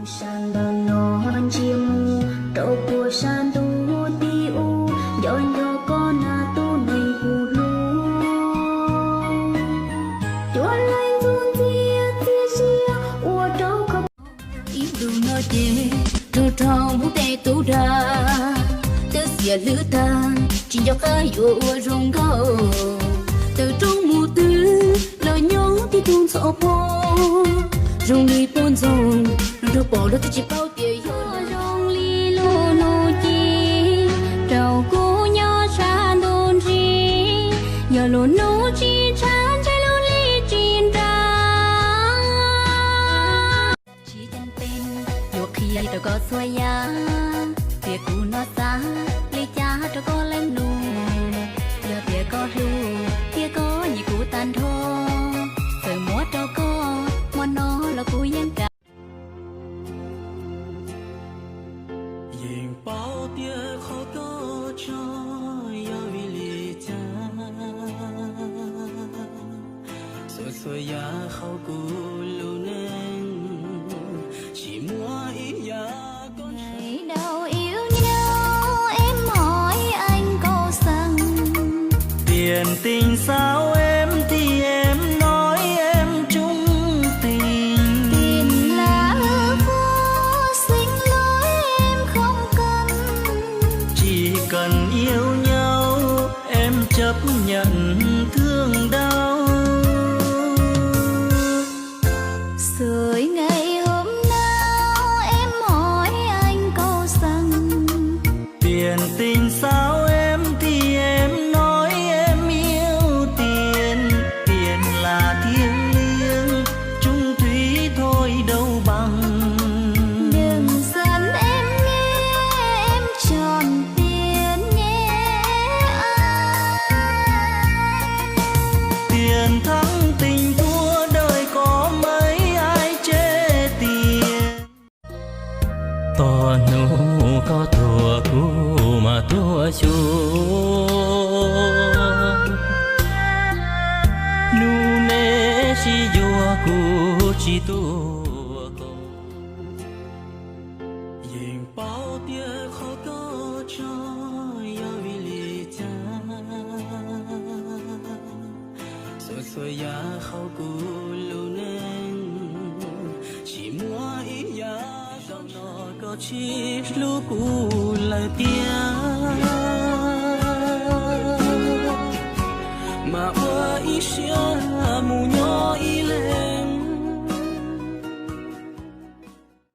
Sab nraud no ntsia mus rau puag sab ntuj tim ub, nco nco koj na tus neeg kuv hlub. Cua hlais ntxuav ntxias txias sia ua rau koj. Ib ntus no ces rog rog mus tej tub dag, twb xiam hlwb tag, tsis nco qab yuav ua zoo nkauj. Tawm rooj mus twg los nyob tib tug ntxhov pob, zoo li poj ntxoog los nrog pom los twb tsis paub tias yog zoo li lus nug ci rau kuv nyob sab ntuj ntsib, yog lus nug tsis tshab ntshe lub li tsis nra. Tsis ceeb peb yuav qhia rau koj txhua yam, tias kuv no xav li cas rau koj leej nus. Yog tias koj hlub thiab koj nyiam kuv tag nrho, txawm muab rau koj hmo no los kuv yeej kam. Yeej paub tias qhov koj tso yog vim li cas, txhua txhua yam hauv kuv lub neej tsis muaj ib yam koj. Ngày đầu yêu nhau em hỏi anh có rằng, tiền tình sao em thì em nói em chung tình. Tiền là hư vô sinh nói em không cần. Chỉ cần yêu nhau em chấp nhận thương đau. Rồi ngày hôm nào em hỏi anh có rằng, tiền tình sao em thì em nói em yêu tiền. Tiền là thiêng liêng chung thủy thôi đâu bằng. Đừng giận em nhé, em chọn tiền nhé anh. Tiền thắng tình thua đời có mấy ai chê tiền. Txog hnub koj tuag kuv mas tuag xyuas, hnub neb sib yuav kuv tsis tuag kob. Yeej paub tias qhov koj tso yog vim li cas, txhua txhua yam hauv kuv lub neej tsis muaj ib yam zoo no koj tsis hlub kuv lawm tiag. Mas ua ib siab